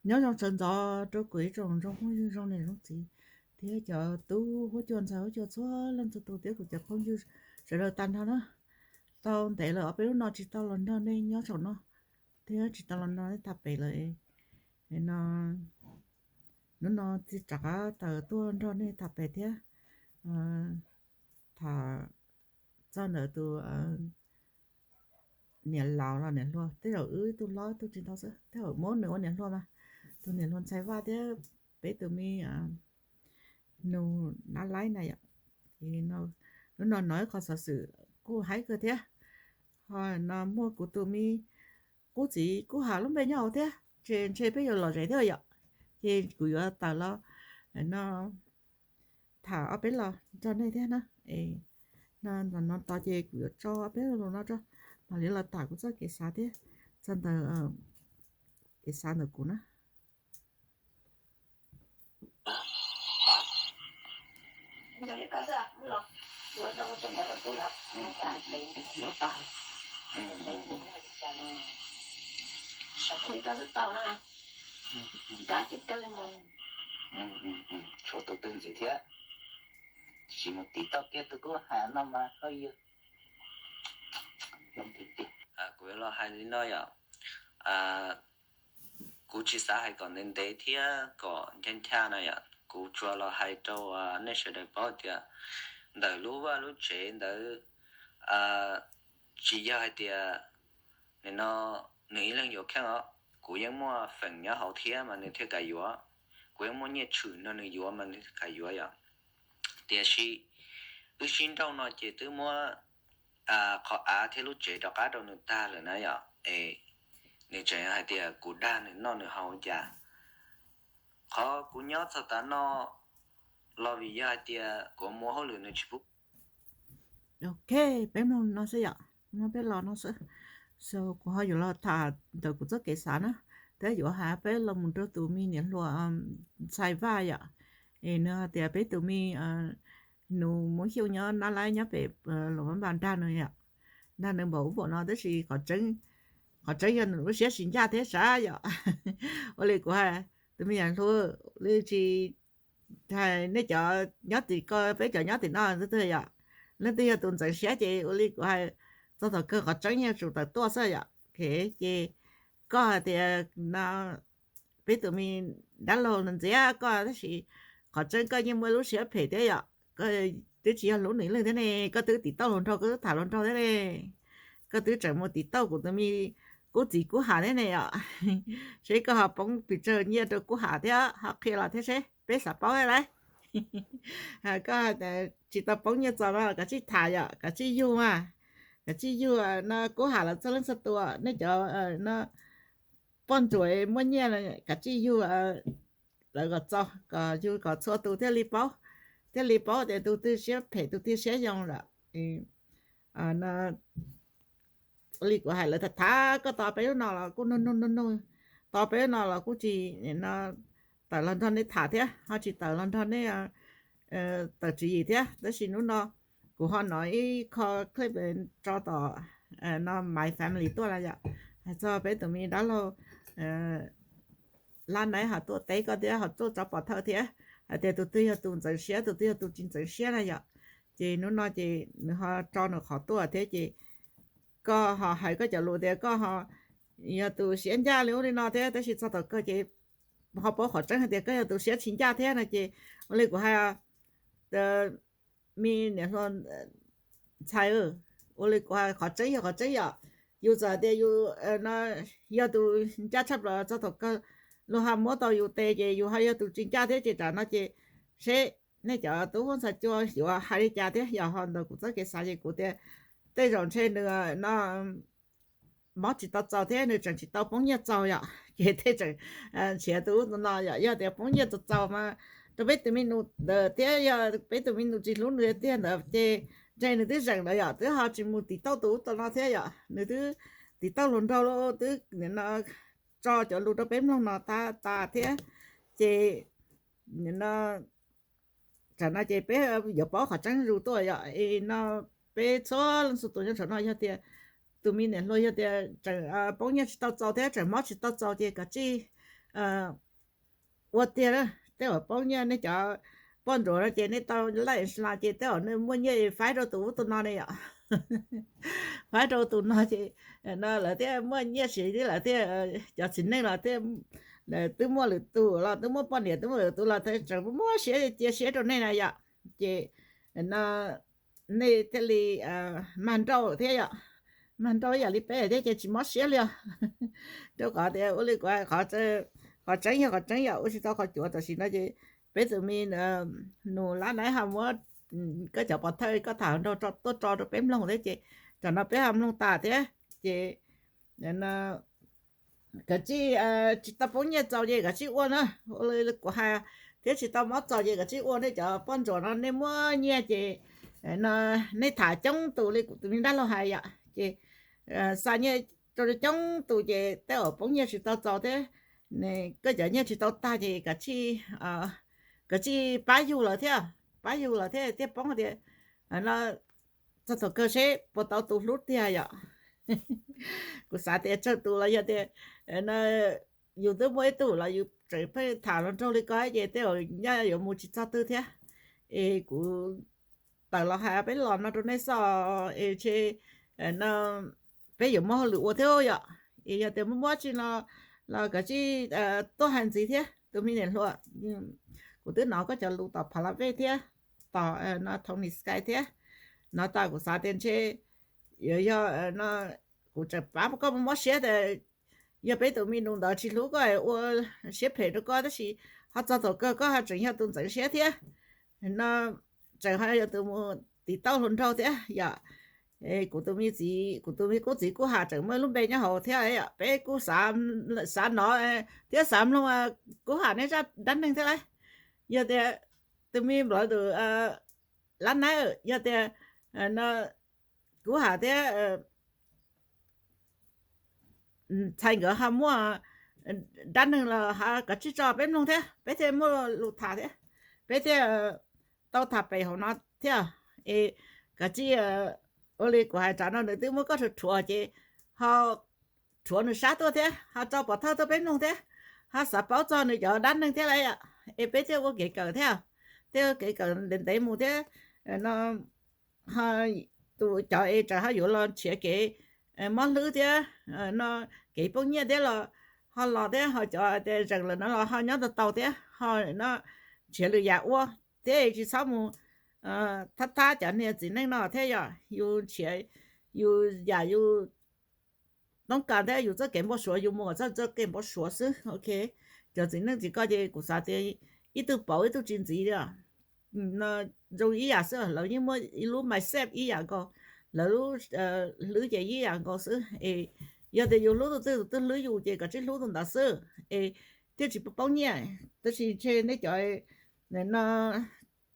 Nyob zoo sawv ntxov rau kuv ib tsoom zoo phooj ywg zoo niam zoo txiv thiab cov tub huab cua ntxhais huab cua txhua leej txhua tus thiab kuv cov phooj ywg sawv daws tag nrho na. Tau ntev lawm ob peb lub no tsis tau los nrog nej nyob saum no thiab tsis tau los nrog nej tham pem lawm. No, hnub no txiv rov qab tawm tuaj nrog nej tham pem thiab tham txog ntawm tus niam laus los niam hluas, tej zaum wb ib tug hlob ib tug tsis ntau xwb, tej zaum muab nws ua niam hluas mas, tus niam hluas ntxhais Vaj thiab peb tus me nus nab laib na yom. Hnub no hnov ib qho xov xwm kuj haib kawg thiab, ho no muaj kuv tus me qub txiv Kub Ham lub npe nyob hauv thiab, ces ntshe peb yuav lom zem thiab yom. Ces kuv yuav tawm los no tham ob peb los nrog nej thiab na. No tos ces kuv yuav tso ob peb lo lus no tso, mam li los tham kuv txoj kev xav thiab txog ntawm kev xav ntawm kuv na. Tshuav tus twg ntxiv thiab, tsis mus tiv tauj kiag tus Kub Ham no mas koj yog. Kuv yuav los hais li no yom, kuv tsis xav hais kom ntev ntev thiab kom ncaj ncaj no yom, kuv tsuas los hais rau nej sawv daws paub tias ntawm lub vaj lub tsev ntawd tsis yog hais tias nim no nws ib leeg yuav kheej os, kuv yeej muaj feem nyob hauv thiab mas nws thiaj kam yuav, kuv yeej muaj nyiaj tshwm nrog nws yuav mas nws thiaj kam yuav yom. Tiam sis wb sib nrauj no ces twb muab qhov av thiab lub tsev rov qab rau nws tag lawm na yom, es nws tseem hais tias kuv dag nws noj nws haus cas. Qhov kuv nyob txog tav no los vim yog hais tias kuv muaj hauj lwm nws tsis pub. Ok, peb mloog no xwb yom, muab peb los no xwb. So kuv ho yuav los tham ntawm kuv txoj kev xav na, thiab yuav hais peb los mus rau tus me niam hluas ntxhais Vaj yom. Es nws hais tias peb tus me nus Hmoob Xyooj nyob nab laib nyob pem Luam Phab Npas dag nws yom, dag nws npaum ub npaum no tab sis qhov tseeb yog nws lub siab tsis ncaj thiab sav yom. Ua li kuv hais, tus me niam hluas, li tsis hais nej cov nyob tim ko peb cov nyob tim no xwb yom, leej twg yog tus ntxeev siab ces ua li kuv hais, txog thaum kawg qhov tseeb yeej tsum tawm tuaj xwb yom. Ces koj hais tias no peb tus me dab laug ntxias koj tab sis qhov tseeb koj yeej muaj lub siab phem thiab yom, koj twb tsis yog hlub nws leej thiab ne, koj twb tiv tauj hluas nraug, koj twb tham hluas nraug thiab ne, koj twb tseem mus tiv tauj kuv tus me Kub txiv Kub Ham thiab ne yom. Seb koj ho poob pes tsawg nyiaj rau Kub Ham thiab ho qhia los thiab seb peb xav paub thiab lauj. Koj tsis tau poob nyiaj txaus no los kav tsij tham yom, kav tsij yug mas, kav tsij yug no Kub Ham los txog leej txog tus, nej cov no poj ntsuam muaj nyiaj kav tsij yug lawv kom txaus, kom yug kom txhua tus thiaj li paub, thiaj li paub tias tus twg siab phem tus twg siab zoo lawm. Li kuv hais lawv tham tham koj tau peb lub no los kuj nug nug nug nug, tau peb lub no los kuj tsis no tawm los nrog nej tham thiab ho tsis tawm los nrog nej tawm tswv yim thiab. Tab sis hnub no kuv ho hnov ib qho clip tso tom no My Family tuaj lawm yom, hais txog peb tus me dab laug Lab Naib ho tuaj teb koj thiab ho tuaj tso pov thawj thiab hais tias tus twg yog tus ntxeev siab tus twg yog tus tsis ntxeev siab na yom. Ces hnub no ces nws ho tso nws qhov tuaj thiab ces koj ho hais koj cov lus tias koj ho yog tus siab ncaj li ub li no thiab tab sis txog tom kawg ces ho paub qhov tseeb hais tias koj yog tus siab tsis ncaj thiab no ces ua li kuv hais, me niam hluas ntxhais, ua li kuv hais qhov tseeb yog qhov tseeb yom. Yus txawm hais tias yus no yog tus ncaj tshaj plaws txog tom kawg, luag ho muab tau yus tes ces yus ho yog tus tsis ncaj thiab ces tam no ces seb nej cov tub huab ntxhais cua yuav hais li cas thiab. Yog ho ntawm kuv txoj kev xav ces kuv tias tej zaum ntshe nws no mob tsis tau txaus thiab nws tseem tsis tau poob nyiaj txaus yom, ces tej tseem nrhiav tus ub tus no yom. Yog tias poob nyiaj txaus txaus mas rau peb tus me nus ntawd thiab yog peb tus me nus tsis hlub nws tiag ntawd ces ntshe nws twb zeem lawm yom, twb ho tsis mus tiv tauj tus ub tus no thiab yom. Nws twb tiv tauj hluas nraug lawm, twb no tso cov lus rau peb mloog no tas tas thiab. Ces no tam no ces peb yuav paub qhov tseeb zus tuaj yom. Es no peb txhua leej txhua tus nyob saum no yog tias tus me niam hluas yog tias tseem poob nyiaj tsis tau txaus thiab tseem mob tsis tau txaus ces kav tsij ua tiag na. Tej uas poob nyiaj nej cov poj ntsuam no ces nej tau laj sla ces tej uas nej muaj nyiaj faib rau tus ub tus no ne yom. Faib rau tus no ces no lawv thiaj muaj nyiaj siv thiab lawv thiaj, cov txiv neej los thiaj, twb muaj lwm tus los twb muaj poj niam twb muaj lwm tus los tseem muab siab cia siab rau nej na yom. Ces no nej thiaj li mag nrauj thiab yom. Mag nrauj yam li peb thiab ces tsis mob siab li os. Rau qhov tias ua li kuv, qhov tseeb yog qhov tseeb yom, ua tsis tau qhov cuav tam sim no ces peb tus me nus lab nab ho muab koj cov pov thawj koj tham nraug tuaj tso rau peb mloog thiab ces tam no peb ho mloog tas thiab ces kav tsij tsis tau poob nyiaj txaus ces kav tsij ua na, ua li kuv hais, thiab tsis tau mob txaus ces kav tsij ua. Nej cov poj ntsuam no nej muaj nyiaj ces no nej tham coob tus li kuv tus me nrab laug hais yom, ces xa nyiaj rau coob tus ces tej uas poob nyiaj tsis tau txaus thiab, koj cov nyiaj tsis tau tag ces kav tsij pab yug lawm thiab, pab yug lawm thiab thiaj poob tias no txog thaum kawg seb puas tau tus hlub tiag yom. Kuv xav tias tsawg tus los yog tias no yus twb muaj ib tug los yus tseem pheej tham los nraug li ko ces tej uas nyaj yuav mus tsis txog twg thiab. Es kuv tawm los hais peb los no rau nej xwb es tshe no peb yuav muaj hauj lwm ua thiab yom. Es yog tias muaj muab tsi no los kav tsij tuaj hais ntxiv thiab tus me niam hluas. Kuv twb hnov koj cov lus tom Pha La Vej thiab tom no Tony Sky thiab, hnov tas kuv xav tias ntshe yuav yog no kuv tseem pab koj mob siab tias yog peb tus me nus ntawd tsis hlub koj ua siab phem rau koj tab sis ho txog thaum kawg koj ho tseem yog tus ntxeev siab thiab no, tseem ho yog tus mus tiv tauj hluas nraug thiab yom. Kuv tus me txiv, kuv tus me kub txiv Kub Ham tseem muaj lub npe nyob hauv thiab yom. Peb kuj xav hnov thiab xav mloog Kub Ham nej zaj dab neeg thiab lauj. Yog tias tus me nplov tus lab nab, yog tias no Kub Ham thiab ntxhais nkawd ho muaj dab neeg los ho kav tsij tso peb mloog thiab peb thiaj muaj lus tham thiab, peb thiaj tau tham pem hauv no thiab. Es kav tsij ua li kuv hais tsam no nws twb muab koj rhuav rhuav ces ho rhuav nws sab tuaj thiab ho tso pov thawj tuaj peb mloog thiab, ho xav paub txog nws cov dab neeg thiab lauj. Es peb thiaj ua kev kawm thiab, thiaj ua kev kawm ntev ntev mus thiab no tus cov es tsam ho yuav los nrhiav kev mob hlwb thiab no kev poob nyiaj thiab los ho los thiab ho cov tias zeem lawm no los ho nyob tau tau thiab ho no nrhiav lwm yam ua thiab tsis txhob mus thab thab cov niag txiv neej no thiab yom. Yus nrhiav yus yam yus toob kas thiab yus txoj kev npau suav yus mus kom txog txoj kev npau suav xwb. Ok, cov txiv neej txiv koj ces kuv xav tias ib tug pauv ib tug tsis ntxiv li os. No zoo ib yam xwb, lawv yeej muaj ib lub mindset ib yam nkaus, lawv lub hlwb ces ib yam nkaus xwb. Es yog tias yus hlub tus twg tus twg hlwb yus ces kav tsij hlub tus ntawd xwb es thiaj tsis poob nyiaj. Tab sis ntshe nej cov no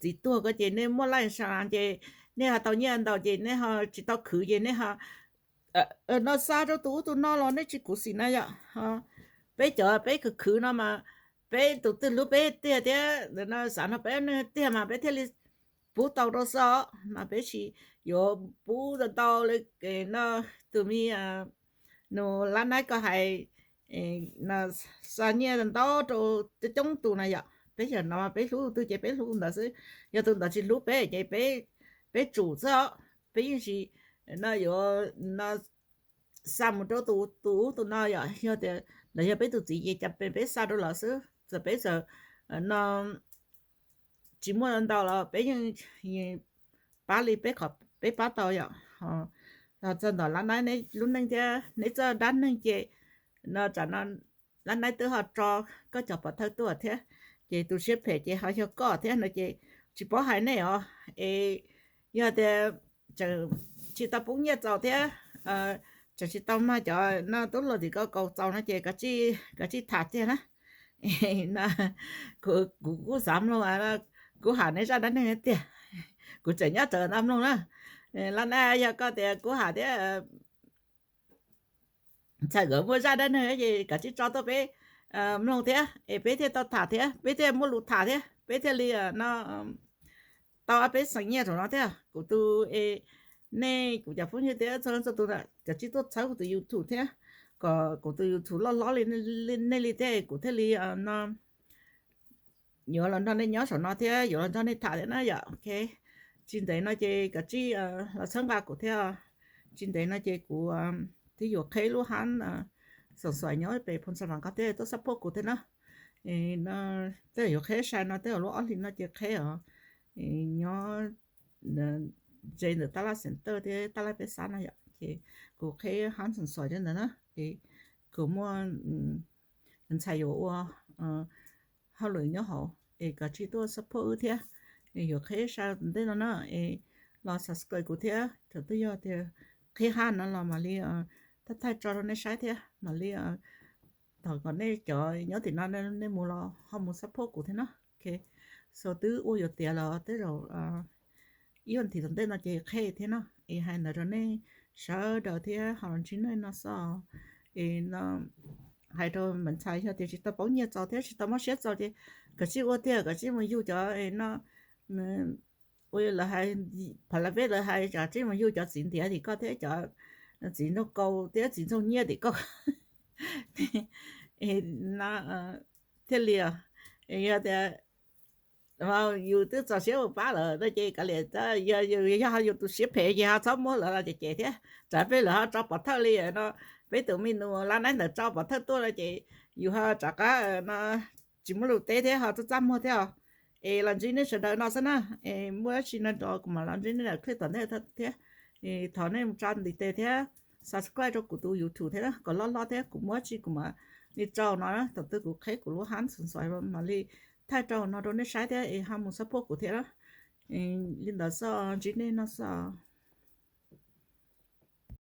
txiv tuag ko ces nej muaj laj sa ces nej ho tau nyiaj ntau ces nej ho tsis tau khwv ces nej ho no xa rau tus ub tus no los nej tsis khuv xim na yom. Peb cov peb khwv khwv no mas peb tus twg hlub peb tiag thiab no xav nrog peb neej tiag mas peb thiaj li pub tau rau xwb os, mas peb tsis yuav pub tau li no tus me nus lab nab ko hais xa nyiaj ntau rau coob tus na yom. Peb yog no peb hlub tus twg ces peb hlub tus ntawd xwb, yog tus ntawd tsis hlub peb ces peb tsum xwb os. Peb yeej tsis no yuav no xa mus rau tus ub tus no yom. Yog tias lawv yog peb tus txiv ces cas peb xa rau lawv xwb, txawm peb txawm no tsis muaj ntau los peb yeej pab li peb qhov peb pab tau yom. Txog ntawm lab nab neb lub neej thiab neb txoj dab neeg ces no tsam no lab nab twb ho tso koj cov pov thawj tuaj thiab, ces tus siab phem ces ho yog koj thiab no ces tsis paub hais nej os. Es yog tias tseem tsis tau poob nyiaj txaus thiab tseem tsis tau mag cov no tub hluas tim ko kaus txaus no ces kav tsij tham tiag na. Kuv kuj xav mloog Kub Ham neb zaj dab neeg tiag, kuv tseem nyob rawv ntawd mloog na. Lab nab yog koj tias Kub Ham thiab ntxhais nkawd muaj zaj dab neeg ces kav tsij tso tuaj peb mloog thiab es peb thiaj tau tham thiab peb thiaj muaj lus tham thiab peb thiaj li no tau ob peb xeem nyiaj rau no thiab. Kuv tus es nej kuv cov phooj ywg thiab txhua leej txhua tus kav tsij tuaj txhawb kuv tus YouTube thiab kom kuv tus YouTube loj hlob li nej li thiab kuv thiaj li no yuav los nrog nej nyob saum no thiab yuav los nrog nej tham thiab na yom. Ok, tsis ntev no ces kav tsij los txhawb nqa kuv thiab. Tsis ntev no ces kuv twb yuav qheb lub hab xoom xuam nyob pem Phoo Xa Vam ko thiab tuaj support kuv thiab na. Tej yuav qheb sai no tej lub ob hlis no ces qheb os, nyob ze ntawm Tab Laj Center thiab Tab Laj peb xab no yom. Ces kuv qheb hab xoom xuam cov ntawd na, es kuv muaj ntxhais yuav ua hauj lwm nyob hauv es kav tsij tuaj support wb thiab. Yuav qheb sai tom ntej no na, es los subscribe kuv thiab. Thaum twg yog tias qheb hab no los mam li thaij thaij tso rau nej saib thiab mam li thov kom nej cov nyob tim no nej mus los ho mus support kuv thiab no. Ok, so twb ua yuav tiav los tej zaum ib vas thiv tom ntej no ces qheb thiab no. Es hais ntawd rau nej sawv daws thiab ho los ntsib nej no xwb. Es no hais rau me ntxhais yog tias tsis tau poob nyiaj txaus thiab tsis tau mob siab txaus ces kav tsij ua tiag, kav tsij mus yug cov no, ua lawv hais, phav la vej lawv hais kav tsij mus yug cov txiv ntiav tim koj thiab cov txiv ntxoog kaus thiab txiv ntxoog nyiaj tim koj no thiaj li. Yog tias yus twb txaus siab mus pab lawm no ces kav liam, yog yus tus siab phem ces ho txhob muab lawv los cem cem thiab. Tsam peb lawv ho tso pov thawj li no, peb tus me nus lab naib ntawd tso pov thawj tuaj no ces yus ho rov qab no tsis muaj lus teb thiab ho txaj txaj muag thiab os. Es los ntsib nej sawv daws no xwb na, es muaj dab tsi no rau kuv mam los ntsib nej daim clip tom ntej thiab. Thov nej mus tsa ntiv tes thiab subscribe rau kuv tus YouTube thiab kom loj hlob thiab kuv muab dab tsi kuv mam li tso no, thaum twg kuv qheb kuv lub hab xoom xuam mam li thaij rau no rau nej saib thiab es ho mus support kuv thiab. Li ntawd xwb, ntsib nej no xwb.